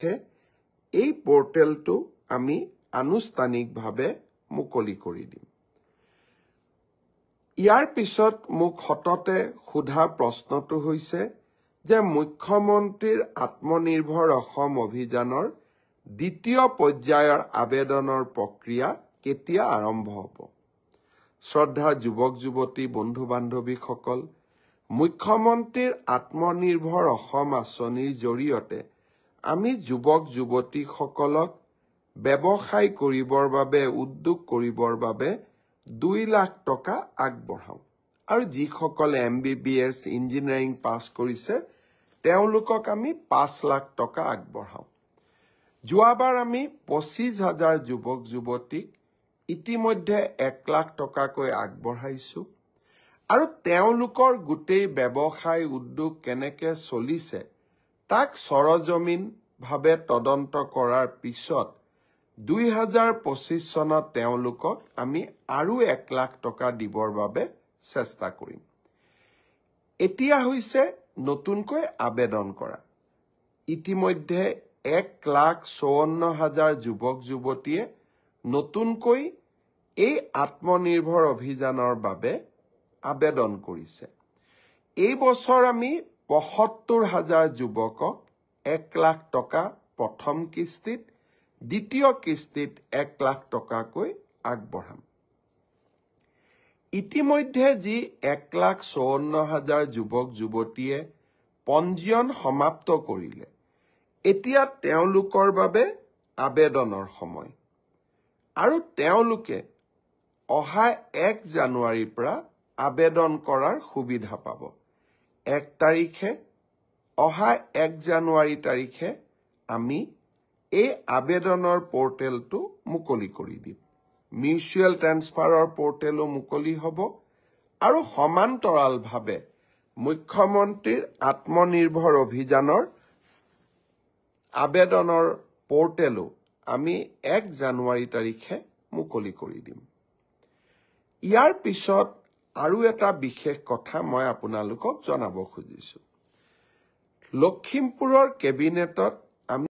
এই পৰ্টেলটো আমি আনুষ্ঠানিকভাৱে মুকলি কৰি দিম। ইয়াৰ পিছত মোক সততে সোধা প্ৰশ্নটো হৈছে যে মুখ্যমন্ত্ৰীৰ আত্মনিৰ্ভৰ অসম অভিযানৰ দ্বিতীয় পৰ্যায়ৰ আবেদনৰ প্ৰক্ৰিয়া কেতিয়া আৰম্ভ হ'ব? শ্ৰদ্ধাৰ যুৱক যুৱতী, বন্ধু বান্ধৱীসকল, মুখ্যমন্ত্ৰীৰ আত্মনিৰ্ভৰ অসম আঁচনিৰ জৰিয়তে আমি যুৱক যুৱতীসকলক ব্যৱসায় কৰিবৰ বাবে, উদ্যোগ কৰিবৰ বাবে 2 লাখ টকা আগবঢ়াওঁ আৰু যিসকলে MBBS, engineering পাছ কৰিছে তেওঁলোকক আমি 5 লাখ টকা আগবঢ়াওঁ। যোৱাবাৰ আমি 25,000 যুৱক যুৱতীক ইতিমধ্যে 1 লাখ টকাকৈ আগবঢ়াইছোঁ আৰু তেওঁলোকৰ গোটেই ব্যৱসায় উদ্যোগ কেনেকৈ চলিছে তাক সৰজমিনভাৱে তদন্ত কৰাৰ পিছত 2025 চনত তেওঁলোকক আমি আৰু 1 লাখ টকা দিবৰ বাবে চেষ্টা কৰিম। এতিয়া হৈছে নতুনকৈ আবেদন কৰা। ইতিমধ্যে 1,54,000 যুৱক যুৱতীয়ে নতুনকৈ এই আত্মনিৰ্ভৰ অভিযানৰ বাবে আবেদন কৰিছে। এই বছৰ আমি 75,000 যুৱকক 1 লাখ টকা প্ৰথম কিস্তিত, দ্বিতীয় কিস্তিত 1 লাখ টকাকৈ আগবঢ়াম। ইতিমধ্যে যি 1,54,000 যুৱক যুৱতীয়ে পঞ্জীয়ন সমাপ্ত কৰিলে, এতিয়া তেওঁলোকৰ বাবে আবেদনৰ সময় আৰু তেওঁলোকে অহা 1 জানুৱাৰীৰ পৰা আবেদন কৰাৰ সুবিধা পাব। 1 তাৰিখে, অহা 1 জানুৱাৰী তাৰিখে আমি এই আবেদনৰ পৰ্টেলটো মুকলি কৰি দিম। মিউচুৱেল ট্ৰেন্সফাৰৰ পৰ্টেলো মুকলি হ'ব আৰু সমান্তৰালভাৱে মুখ্যমন্ত্ৰীৰ আত্মনিৰ্ভৰ অভিযানৰ আবেদনৰ পৰ্টেলো আমি 1 জানুৱাৰী তাৰিখে মুকলি কৰি দিম। ইয়াৰ পিছত আৰু এটা বিশেষ কথা মই আপোনালোকক জনাব খুজিছোঁ। লখিমপুৰৰ কেবিনেটত